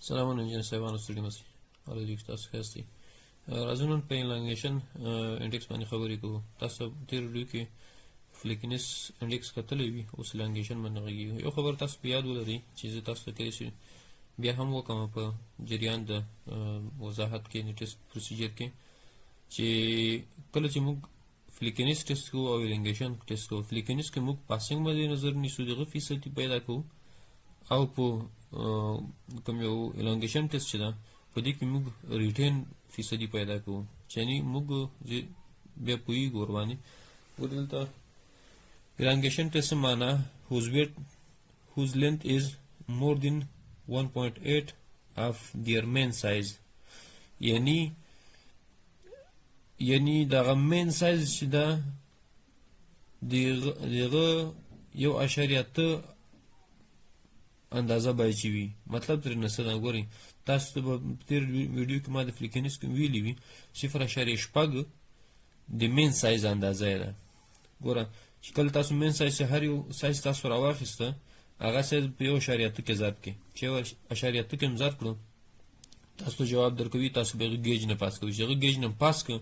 سلامونه انجنیر صاحبانو، ستړي مه شئ. الله دې تاسو ښه یاستئ. راځو نن په elongation index باندې خبرې کوو. تاسو تېر ویډیو کې flakiness index کتلی وي، اوس elongation باندې غږېږو. یو خبر تاسو په یاد ولرئ چې زه تاسو ته کلی شي بیا هم وکړم په جریان د وضاحت کې، د test procedure کې، چې کله چې موږ flakiness test کوو او elongation test کوو، flakiness کې موږ passing باندې نظر نیسو، دغه فیصدي پیدا کوو، او په کوم یو elongation test چې ده، په دې کې موږ retain فیصدي پیدا کوو، چې یعنی موږ بیا پوهېږو ورباندې. ګوره، دلته elongation test معنا whose weight whose length is more than 1.8 of their mean size، یعنی دغه mean size چې ده، دغه 1.8 اندازه باید چې وي. مطلب ترې نه څه ده؟ ګورئ، تاسو ته په تېر ویډیو کې ما د flakiness کې ویلي وي، 0.6 د mean size اندازه یې ده. ګوره، چې کله تاسو mean size، هر یو سایز تاسو راواخیسته، هغه سایز په 1.8 کې ضرب کړئ. چې 1.8 کې هم ضرب کړو، تاسو ته جواب درکوي. تاسو به gauge نه پاس کوئ. چې هغه gauge نه پاس کړ،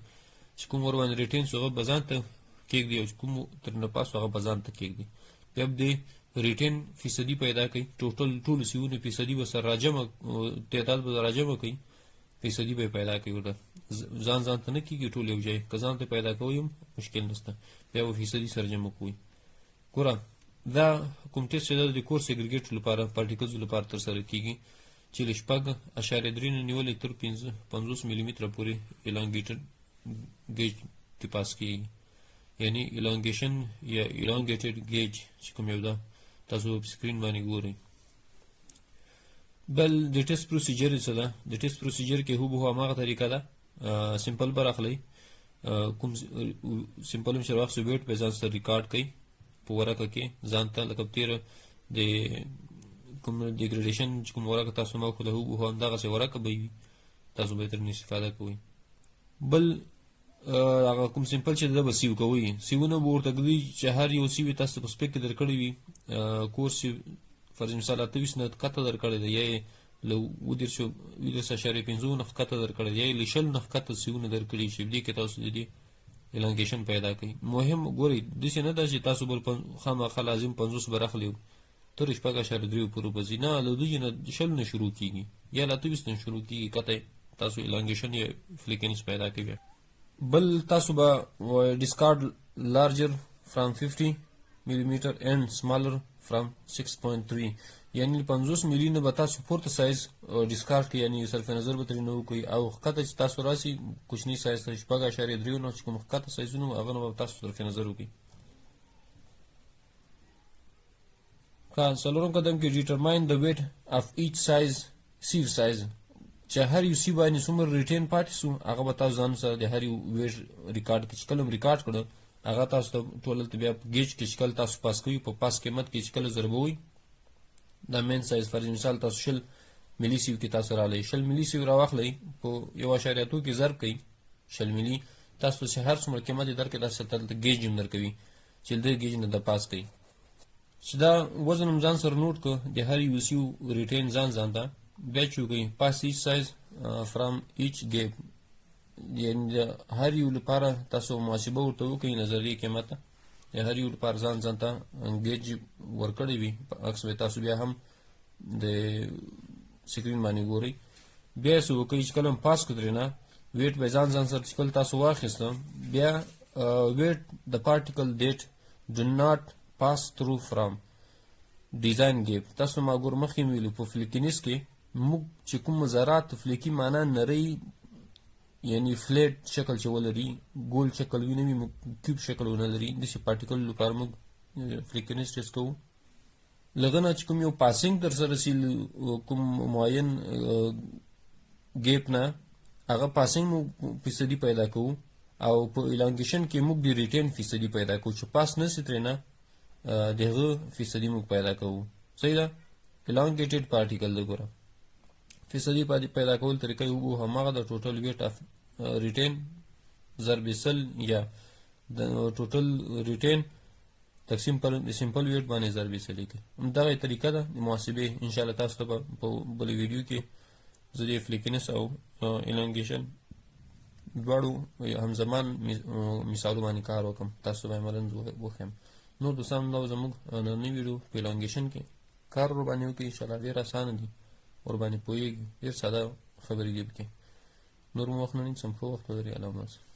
چې کوم ورباندې retain سو، هغه به ځان ته کېږدي، او چې کوم تر نه پاس، هغه به ځان ته کېږدي. بیا به د retain فیصدي پیدا کوي. total ټولو sieve ونو فیصدي به سره راجمع، تعداد به راجمع کوي، فیصدي به پیدا کوي. ورته ځان ځان ته نه کېږي، ټول یو ځای. که ځان ته پیدا کوئ هم مشکل نشته، بیا به فیصدي سره جمع کوئ. ګوره، دا کوم ټیسټ چې ده، د coarse aggregate لپاره، particles لپاره ترسره کېږي، چې له 6.3 نه نیولې تر 55 ملي متره پورې elongated gauge ته پاس کېږي، یعنی elongation یا elongated gauge چې کوم یو ده، تاسو په screen باندې ګورئ. بل د test procedure څه ده؟ د test procedure کې هوبهو هماغه طریقه ده. sample به راخلئ، کوم sample هم چې راخلئ، weight به ځان سره ریکارډ کوي په ورقه کې ځان ته، لکه تېره د کوم degradation چې کوم ورقه تاسو ما ښوده، هوبهو همدغسې ورقه به وي، تاسو به ترې استفاده کوئ. بل هغه کوم sample چې ده به sieve کوئ، sieve ونه به ورته ږدئ، چې هر یو sieve تاسو په spec کې درکړی وي. coarse فرض مثال 28 نه ښکته درکړی دی، یا یې له 37.5 نه ښکته درکړی دی، یا یې له 20 نه ښکته sieve ونه درکړي، چې دې کې تاسو د دې elongation پیدا کړئ. مهم ګورئ، داسې نه ده چې تاسو بل خامخا لازم 50 به راخلئ، تر 6.3 پورې به ځي. نه، له دې نه 20 نه شروع کېږي یا له 28 نه شروع کېږي، کته تاسو elongation یا flakiness پیدا کوي. بل تاسو به discard larger from 50 millimeter and smaller from 6.3، یعنی 50 ملي نه به تاسو پورته size discard کړئ، یعنی صرف نظر به ترې نه وکړئ، او ښکته چې تاسو راسي کوچني سایز ته، 6.3 نه چې کوم ښکته سایزونه، هغه نه به تاسو صرف نظر وکړئ. څلورم قدم کې determine the weight of each size sieve size، چې هر یو sieve باندې څومره retain پاتې سو، هغه به تاسو ځان سره د هر یو weight record کړئ. چې کله ریکارډ کړو، هغه تاسو ته ټول دلته بیا په gauge کې چې کله تاسو پاس کوئ، په پاس قیمت کې چې کله ضربوئ دا mean size، فرض مثال تاسو 20 ملي sieve کې تاسو راغلئ، 20 ملي sieve راواخلئ، په 1.2 کې ضرب کړئ 20 ملي، تاسو چې هر څومره قیمت یې درکړي، تاسو ته دلته gauge هم درکوي، چې د gauge نه د پاس کوي. چې دا وزن هم ځان سره note کړ، د هر یو sieve retain ځان ځان ته، بیا چې وکړئ pass each size from each gap، یعنی د هر یو لپاره تاسو محاسبه ورته وکړئ، نظریه قیمت د هر یو لپاره ځان ځان ته gauge ورکړی وي. په عکس به تاسو بیا هم د screen باندې ګورئ. بیا څه وکړئ؟ چې کله هم پاس کړو ترې نه، weight به ځان ځان سره چې کله تاسو واخیسته، بیا weight the particle that do not pass through from design gap. تاسو ما ګور مخکې ویلو، په flakiness کې موږ چې کوم ذرات، flaky معنا نری، یعنی flat شکل چې ولري، ګول شکل وي نه وي، موږ cube شکل ونه لري، داسې particle لپاره موږ flakiness test کوو. لغه نه چې کوم یو passing تر سره سي کوم معین gap نه، هغه passing مو فیصدي پیدا کوو، او په elongation کې موږ د retain فیصدي پیدا کوو، چې پاس نه سي ترې نه، د هغه فیصدي موږ پیدا کوو. صحیح ده؟ Elongated particle د ګوره فیصدي پیدا کول طریقه یو هماغه د total weight of retain ضرب 100 یا د total retain تقسیم پر sample weight باندې ضرب 100 لیکي. همدغه طریقه ده د محاسبې. ان شاء الله تاسو ته په بل ویډیو کې. زه د flakiness او elongation دواړو همزمان مثالو باندې کار وکم، تاسو به عملاً وښیم. نور دوستان، دا زموږ نننۍ ویډیو. په elongation کې کار ور باندې وکړئ، انشاءالله ډېر اسانه دي، ور باندې پوهېږي، ډېر ساده خبرې دي پکې. نور مو وخت نه نیسم. ښه وخت ولرئ. الله مو.